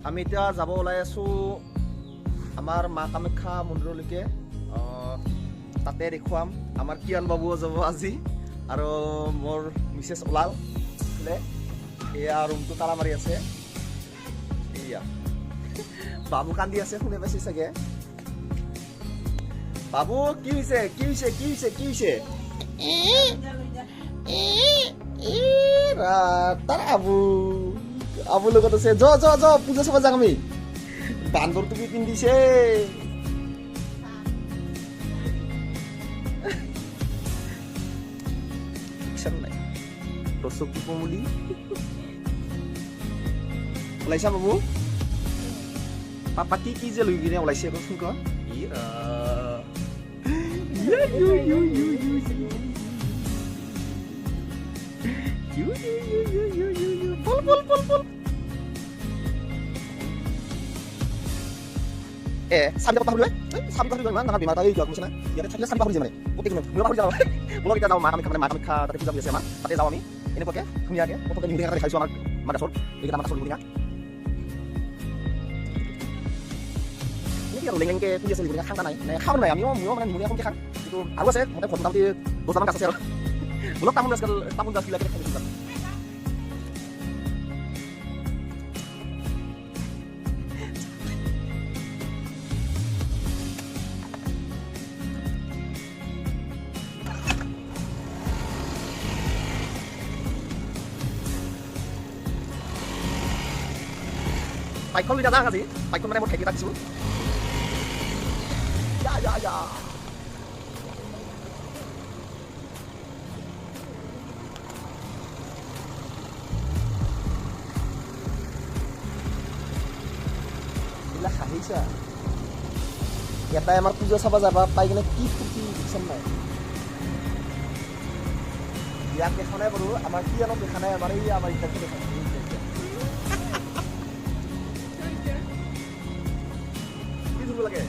আমি এতিয়া যাব ওলাই আছোঁ আমাৰ মা কামাখ্যা মন্দিৰলৈকে। তাতে দেখুৱাম আমাৰ কিয়ান বাবুও যাব আজি আৰু মোৰ মিছেছ ওলাল। এয়া ৰুমটো তালা মাৰি আছে। এয়া বাবু কান্দি আছে, শুনে পাইছে চাগে। বাবু কি হৈছে, কি হৈছে, কি হৈছে, কি হৈছে? তাৰ আবু আবুৰ লগত আছে। য য য, পূজা চাব যাম আমি। বান্দৰ টুপি পিন্ধিছে। নাই ৰচকী পমুলি ওলাইছা বাবু? পাপা কি কি যে লৈ কিনে ওলাইছে কচোন ক। বল বল বল বল। এ চাবি পাহৰিলে, চাবি পাহৰি ইমান ডাঙৰ বেমাৰ এটা এই কৈছে না। ইয়াতে থাকিলে চাবি পাহৰি যায় মানে গোটেই মই পাহৰি যাওঁ। বলক এতিয়া যাওঁ মা কামাখ্যা, মানে মা কামাখ্যা তাতে পূজা হৈ আছে আমাৰ, তাতে যাওঁ আমি। এনেকুৱাকে ধুনীয়াকে প্ৰথমতে নিমু টেঙা দেখাইছোঁ আমাৰ আমাৰ গাছত। এইকেইটা আমাৰ গাছৰ নিমু টেঙা এনেকৈ আৰু লেং লেংকে পুৰি আছে। নিমু টেঙা খাওঁ নাই মানে খাওঁ নাই আমিও, ময়ো মানে নিমু টেঙা কমকৈ খাওঁ। কিন্তু আৰু আছে মোটামুটি মোটামুটি 10টামান গাছ আছে। আৰু বলক তামোল গাছ, তামোল গাছবিলাকে খাই বেছি। বাইকখন লৈ নাযাওঁ আজি, বাইকখন মানে মোৰ ভাইটি এটা দিছোঁ। এইবিলাক হাঁহিছা। এটাই আমাৰ পূজা চাব যাবা পাই কিনে কি ফূৰ্তি দেখিছা নাই? ইয়াক দেখা নাই বাৰু, আমাৰ কি আনক দেখা নাই, আমাৰ এই আমাৰ ইটাকে দেখা নাই। কি ধুব লাগে?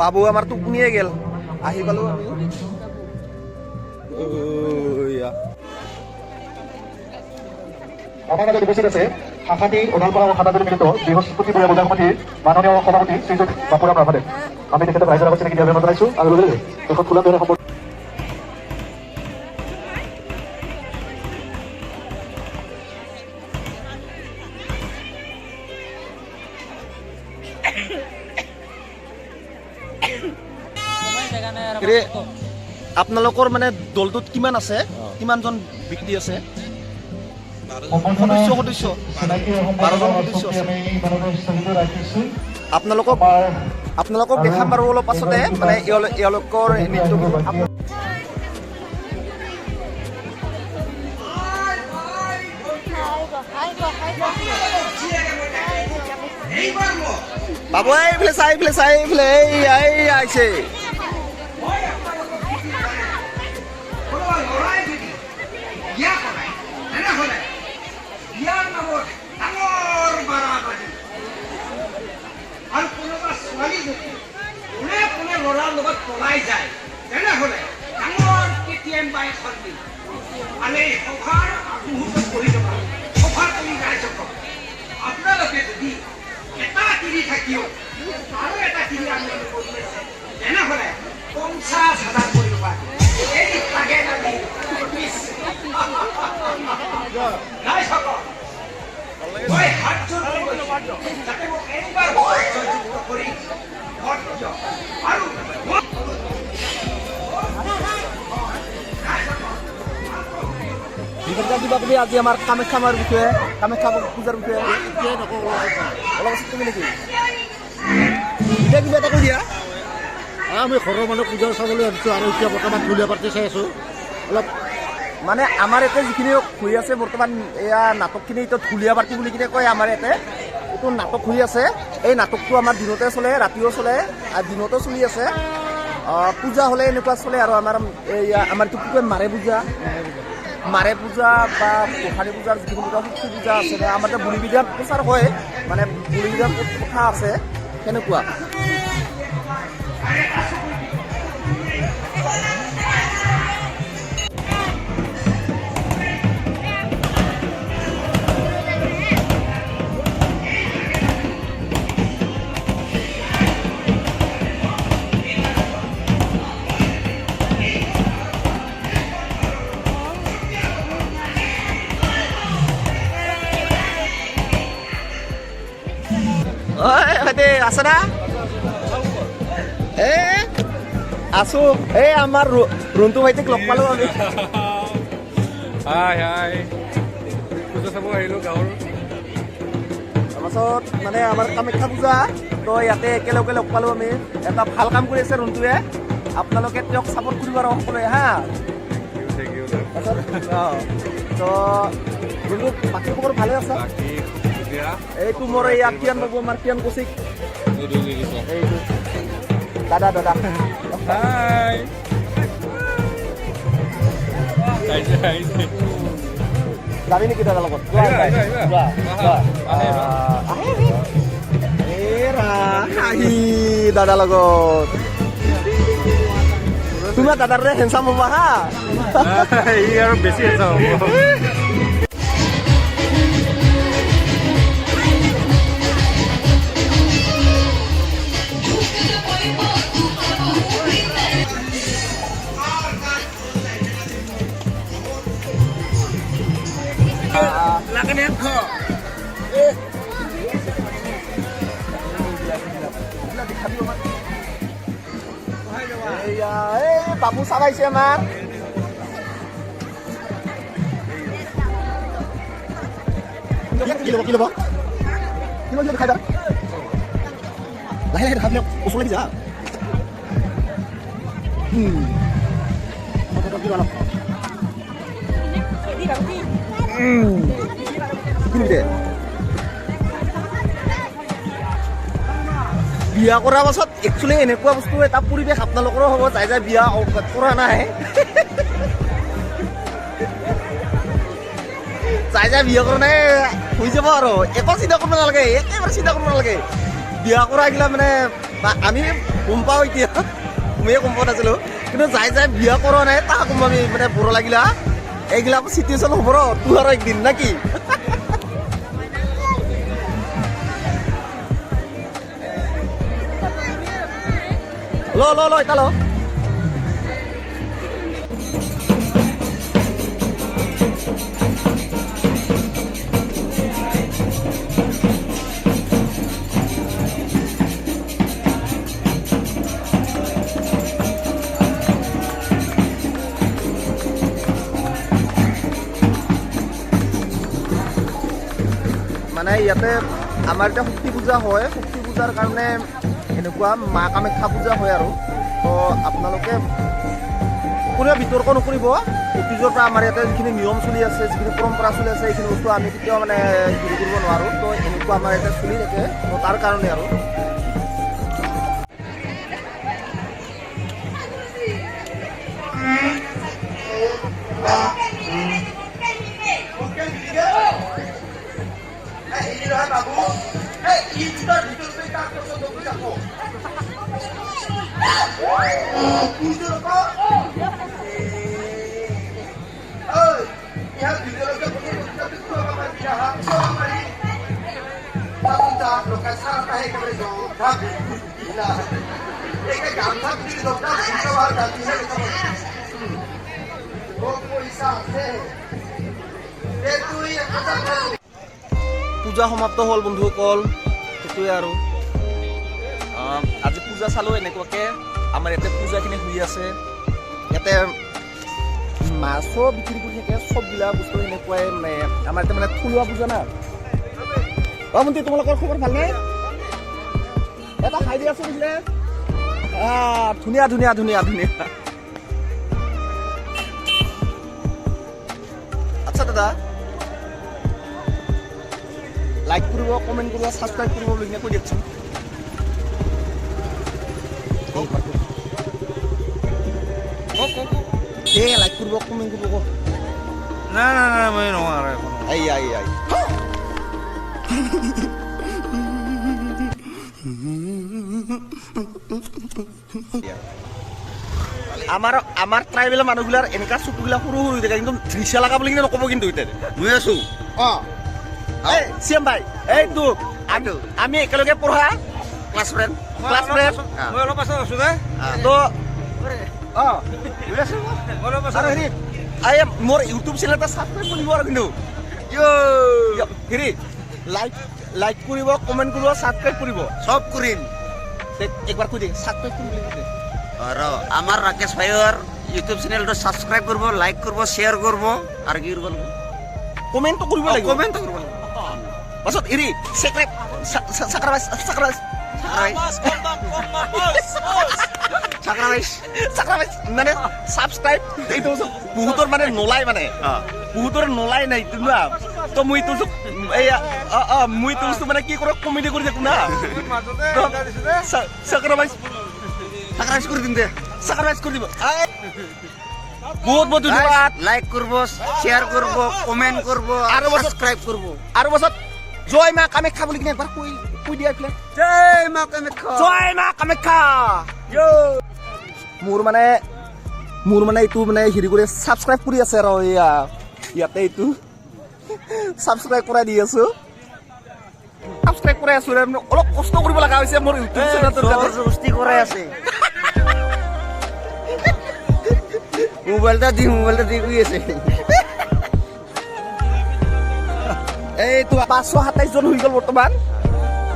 বাবু আমাৰ টোপনিয়ে গেল, আহি পালো আমি। আমাৰ মাজত উপস্থিত আছে শাখাতি ওদালপাৰা ও খাতাজুলি মিলিত বৃহস্পতিবৰীয়া বজাৰ সমিতিৰ মাননীয় সভাপতি শ্ৰীযুত বাপুৰাম ৰাভাদেৱ। আমি তেখেতক ৰাইজৰ আগত চিনাকি দিয়াৰ বাবে জনাইছোঁ আৰু লগে লগে এখন খোলা ধৰণে সম্বৰ্ধনা। আপোনালোকৰ মানে দলটোত কিমান আছে, কিমানজন ব্যক্তি আছে? সদস্য সদস্য 12জন সদস্য আছে। আপোনালোকক আপোনালোকক দেখাম বাৰু অলপ পাছতে, মানে এওঁলোকৰ নৃত্য। বাবু এইফালে চাই, এইফালে চাই, এইফালে এই আহিছে। আৰু কোনোবা ছোৱালী যদি কোনে কোনে ল'ৰাৰ লগত পলাই যায়, তেনেহ'লে ডাঙৰ কেটিএম বা এখন দিম। আৰু এই সভাৰ মুহূৰ্তত বহি থকা সভাৰ কৰি ৰাইজসকল, আপোনালোকে যদি এটা তিৰি থাকিও আৰু এটা তিৰি আন্দোলন কৰি আছে, তেনেহ'লে 50,000 কৰিব পাৰে। এই লাগে লাগে ৰাইজসকল, মই হাত জোৰ কৰি কৈছোঁ, যাতে মোক এইবাৰ ভোট জয়যুক্ত কৰি ভোট দিয়ক। আৰু কিবা কিবি আজি আমাৰ কামাখ্যা মাৰ বিষয়ে, কামাখ্যা পূজাৰ বিষয়ে অলপ আছে তুমি নেকি? এতিয়া কিবা এটা কৈ দিয়া। আমি ঘৰৰ মানুহ পূজা চাবলৈ আহিছোঁ আৰু এতিয়া বৰ্তমান ঢুলীয়া পাৰ্টি চাই আছোঁ অলপ। মানে আমাৰ ইয়াতে যিখিনি হৈ আছে বৰ্তমান এয়া নাটকখিনি এতিয়া ঢুলীয়া পাৰ্টি বুলি কিনে কয়। আমাৰ ইয়াতে এইটো নাটক হৈ আছে। এই নাটকটো আমাৰ দিনতে চলে, ৰাতিও চলে, আৰু দিনতো চলি আছে। পূজা হ'লে এনেকুৱা চলে। আৰু আমাৰ এইয়া আমাৰ এইটো কি কয়, মাৰে পূজা, মাৰে পূজা বা গোসানী পূজাৰ যিখিনি পূজা, শক্তি পূজা আছে, আমাৰ এতিয়া বুঢ়ী বিদ্যা প্ৰচাৰ হয়। মানে বলি দিয়াৰ কথা আছে সেনেকুৱা। ঐ ভাইটি, আছা না? এ আছো। এই আমাৰ ৰুণ্টু ভাইটিক লগ পালো আমি। হাই হাই, পূজা চাব আহিলোঁ গাঁৱৰ। তাৰপাছত মানে আমাৰ কামাখ্যা পূজা, তো ইয়াতে একেলগে লগ পালো আমি। এটা ভাল কাম কৰি আছে ৰুণ্টুৱে, আপোনালোকে তেওঁক ছাপোৰ্ট কৰিব আৰু সকলোৱে হা। Thank you. তাৰপাছত তো ৰুণ্টু, বাকী খবৰ ভালে আছা? বাকী ধুনীয়া। এইটো মোৰ এই কিয়ান বাবু, আমাৰ কিয়ান কৌশিক। এইটো দাদা, দাদা। হাই, আহিছে আহিছে। যাবি নেকি দাদাৰ লগত? আহিবা, আহিবা, আহিবা। যোৱা, যোৱা। আহে, আহিবা। আহে, আহে। এৰা, হাঁহি দাদাৰ লগত। তোমাৰ দাদাৰ হেণ্ডচাম হ'ব হা। ই আৰু বেছি আছে হ'ব। এইয়া, এই বাবু চাৰ আহিছে আমাৰ। কি ল'ব, কি ল'ব, কি ল'ব? খাই যা, লাহে লাহে খাই, ওচৰলৈ যা। কি ল'ব? কিনিবি দে। বিয়া কৰাৰ পাছত একচুৱেলি এনেকুৱা বস্তু এটা পৰিৱেশ আপোনালোকৰো হ'ব। যাই যাই বিয়া কৰা নাই, যাই যাই বিয়া কৰা নাই, হৈ যাব আৰু। একো চিন্তা কৰিব নালাগে, একেবাৰে চিন্তা কৰিব নালাগে। বিয়া কৰা এইগিলা মানে বা আমি গম পাওঁ এতিয়া, ময়ে গম পোৱা নাছিলোঁ, কিন্তু যাই যাই বিয়া কৰা নাই তাক গম আমি মানে বৰ লাগিলা এইগিলা চিটুৱেশ্যন হ'ব ৰ তোৰ আৰু একদিন না কি। ল ল ল, এটা ল। মানে ইয়াতে আমাৰ এতিয়া শক্তি পূজা হয়, শক্তি পূজাৰ কাৰণে এনেকুৱা মা কামাখ্যা পূজা হয় আৰু। তো আপোনালোকে কোনেও বিতৰ্ক নকৰিব। অতীজৰ পৰা আমাৰ ইয়াতে যিখিনি নিয়ম চলি আছে, যিখিনি পৰম্পৰা চলি আছে, এইখিনি বস্তু আমি কেতিয়াও মানে হেৰি কৰিব নোৱাৰোঁ। তো এনেকুৱা আমাৰ ইয়াতে চলি থাকে, তো তাৰ কাৰণে আৰু। পূজা সমাপ্ত হ'ল বন্ধুসকল, সেইটোৱে আৰু। আজি পূজা চালোঁ এনেকুৱাকে। আমাৰ ইয়াতে পূজাখিনি হৈ আছে, ইয়াতে মাছো বিক্ৰী কৰি থাকে, চববিলাক বস্তু সেনেকুৱাই। মানে আমাৰ ইয়াতে মানে থলুৱা পূজা না। অ ভণ্টি, তোমালোকৰ খবৰ ভালনে? এটা খাই দিয়াচোন বোলে। ধুনীয়া ধুনীয়া ধুনীয়া ধুনীয়া। আচ্ছা দাদা, লাইক কৰিব, কমেণ্ট কৰিব, ছাবস্ক্ৰাইব কৰিব বুলি কিনে কৈ দিয়কচোন। দে, লাইক কৰিব, কমেণ্ট কৰিব ক। না না না, মই নোৱাৰো এখন। I I I. আমাৰ আমাৰ ট্ৰাইবেল মানুহগিলাৰ এনেকা চকুগিলা সৰু সৰু হৈ থাকে, কিন্তু নিচা লগা বুলি কিন্তু নক'ব কিন্তু এতিয়া মই আছো। অঁ, এই চিএম ভাই, এইটো আমি একেলগে পঢ়া ক্লাছ ফ্ৰেণ্ড, ক্লাছ ফ্ৰেণ্ড। মই অলপ পাছত আছো দে। তো অঁ, আৰু হেৰি, এই মোৰ ইউটিউব চেনেল এটা ছাবস্ক্ৰাইব কৰিব আৰু কিন্তু হেৰি লাইক কৰিব, কমেণ্ট কৰিব, ছাবস্ক্ৰাইব কৰিব, চব কৰিম। একবাৰ কৈ দে, ছাবস্ক্ৰাইব কৰিম বুলি কৈ দে। আৰু আমাৰ ৰাকেশ ভাইৰ ইউটিউব চেনেলটো ছাবস্ক্ৰাইব কৰিব, লাইক কৰিব, শ্বেয়াৰ কৰিব, আৰু কি কৰিব লাগিব? কমেণ্টটো কৰিব লাগিব। কমেণ্টটো কৰিব লাগিব। পাছত হেৰি ছাবস্ক্ৰাইব ছাবস্ক্ৰাইব ছাবস্ক্ৰাইব মানে ছাবস্ক্ৰাইব এইটো বহুতৰ মানে নোলাই, মানে বহুতৰ নোলাই নাই এইটো না। তো মই এইটো এইয়া মই এইটো বস্তু মানে কি কৰোঁ, কমেডি কৰি থাকোঁ না। ছাবস্ক্ৰাইব ছাবস্ক্ৰাইব কৰি দিম দে, ছাবস্ক্ৰাইব কৰি দিব। বহুত বহুত ধন্যবাদ। লাইক কৰিব, শ্বেয়াৰ কৰিব, কমেণ্ট কৰিব আৰু ছাবস্ক্ৰাইব কৰিব। আৰু পাছত জয় মা কামাখ্যা বুলি কিনে একবাৰ কৈ কৈ দিয়া এইফালে। জয় মা কামাখ্যা, জয় মা কামাখ্যা। মোৰ মানে এইটো মানে হেৰি কৰি ছাবস্ক্ৰাইব কৰি আছে আৰু এয়া ইয়াতে এইটো ছাবস্ক্ৰাইব কৰাই দি আছো, ছাবস্ক্ৰাইব কৰাই আছো। অলপ কষ্ট কৰিব লগা হৈছে মোৰ ইউটিউব চেনেলটোৰ কাৰণে। জবৰদস্তি কৰাই আছে। মোবাইলটা দি গৈ আছে। এইটো 527 জন হৈ গ'ল বৰ্তমান।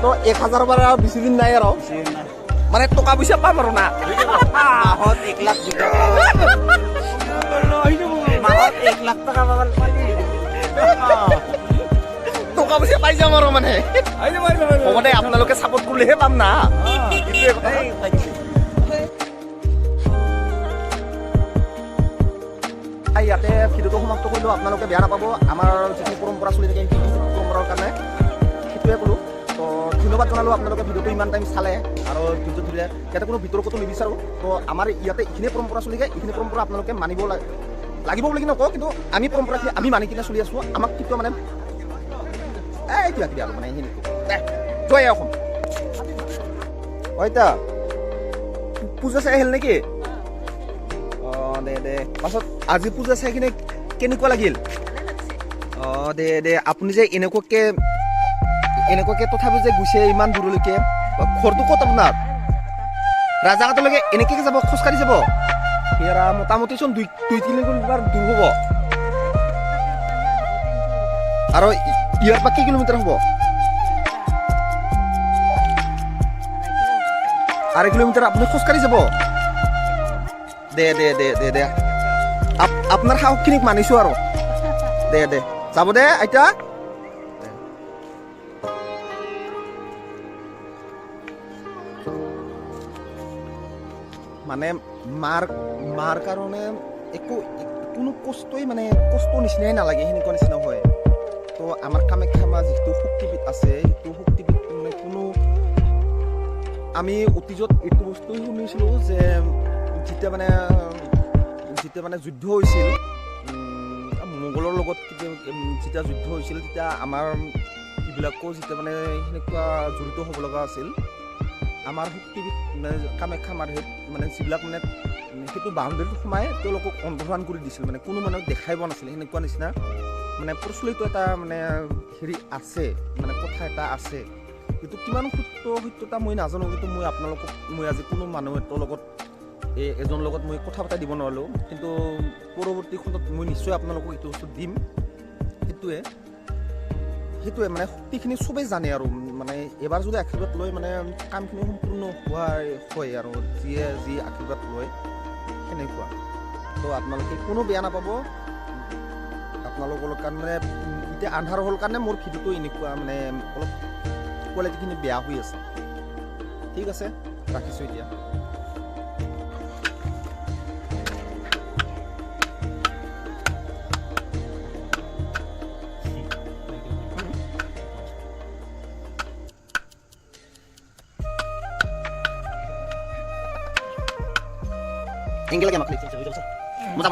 তো 1000 বাৰ আৰু বেছি দিন নাই আৰু, মানে টকা পইচা পাম আৰু না। মাহত 1 লাখ, মাহত 1 লাখ টকা পাব, টকা পইচা পাই যাম আৰু মানে। হ'ব দে, আপোনালোকে ছাপোৰ্ট কৰিলেহে পাম না। সেইটোৱে কথা। ইয়াতে ভিডিঅ'টো সমাপ্ত কৰিলোঁ, আপোনালোকে বেয়া নাপাব। আমাৰ যিখিনি পৰম্পৰা চলি থাকে সেইখিনি পৰম্পৰাৰ কাৰণে সেইটোৱে ক'লোঁ। তো ধন্যবাদ জনালোঁ আপোনালোকে ভিডিঅ'টো ইমান টাইম চালে আৰু ভিডিঅ'টো ধৰিলে। ইয়াতে কোনো বিতৰ্কটো নিবিচাৰোঁ। তো আমাৰ ইয়াতে এইখিনিয়ে পৰম্পৰা চলি থাকে, এইখিনি পৰম্পৰা আপোনালোকে মানিব লাগিব বুলি নকওঁ, কিন্তু আমি পৰম্পৰাখিনি আমি মানি কিনে চলি আছোঁ। আমাক কেতিয়াও মানে এই কিবা কিবি আৰু মানে সেইখিনি। জয় অসম। আইতা পূজা চাই আহিল নেকি? অঁ দে দে। পাছত আজি পূজা চাই কিনে কেনেকুৱা লাগিল? অঁ দে দে। আপুনি যে এনেকুৱাকে তথাপিও যে গৈছে ইমান দূৰলৈকে, ঘৰটো ক'ত আপোনাৰ? ৰাজাঘাটলৈকে এনেকৈ যাব, খোজকাঢ়ি যাব? সেয়া মোটামুটিচোন 2 3 কিলোমিটাৰ দূৰ হ'ব। আৰু ইয়াৰ পৰা কেই কিলোমিটাৰ হ'ব? 2.5 কিলোমিটাৰ আপুনি খোজকাঢ়ি যাব? দে দে দে দে দে। আপোনাৰ সাহসখিনিক মানিছোঁ আৰু। দে দে, যাব দে আইতা। মানে মাৰ কাৰণে একো কোনো কষ্টই মানে কষ্ট নিচিনাই নালাগে, সেনেকুৱা নিচিনা হয়। তো আমাৰ কামাখ্যা মা যিটো শক্তিপীঠ আছে, সেইটো শক্তিপীঠ মানে কোনো আমি অতীজত এইটো বস্তু শুনিছিলোঁ যে যেতিয়া মানে যুদ্ধ হৈছিল মোগলৰ লগত, যেতিয়া যুদ্ধ হৈছিল তেতিয়া আমাৰ এইবিলাকো যেতিয়া মানে সেনেকুৱা জড়িত হ'ব লগা আছিল। আমাৰ শক্তিপীঠ মানে কামাখ্যা মাৰ মানে যিবিলাক মানে সেইটো বাউণ্ডেৰীত সোমাই তেওঁলোকক অন্তৰ্ধান কৰি দিছিল, মানে কোনো মানুহ দেখাই পোৱা নাছিল, সেনেকুৱা নিচিনা মানে প্ৰচলিত এটা মানে হেৰি আছে, মানে কথা এটা আছে। কিন্তু কিমান সত্য সত্যতা মই নাজানো, কিন্তু মই আপোনালোকক মই আজি কোনো মানুহ এটাৰ লগত এজনৰ লগত মই কথা পতাই দিব নোৱাৰিলোঁ, কিন্তু পৰৱৰ্তী খণ্ডত মই নিশ্চয় আপোনালোকক এইটো বস্তু দিম। সেইটোৱে মানে শক্তিখিনি চবেই জানে আৰু মানে এবাৰ যদি আশীৰ্বাদ লৈ মানে কামখিনি সম্পূৰ্ণ হোৱা হয় আৰু যিয়ে যি আশীৰ্বাদ লয় সেনেকুৱা। তো আপোনালোকে কোনো বেয়া নাপাব আপোনালোকৰ কাৰণ মানে এতিয়া আন্ধাৰ হ'ল কাৰণে মোৰ ভিডিঅ'টো এনেকুৱা মানে অলপ কোৱালিটিখিনি বেয়া হৈ আছে। ঠিক আছে, ৰাখিছোঁ এতিয়া। এংগেল লাগে আমাক। মজা মজা।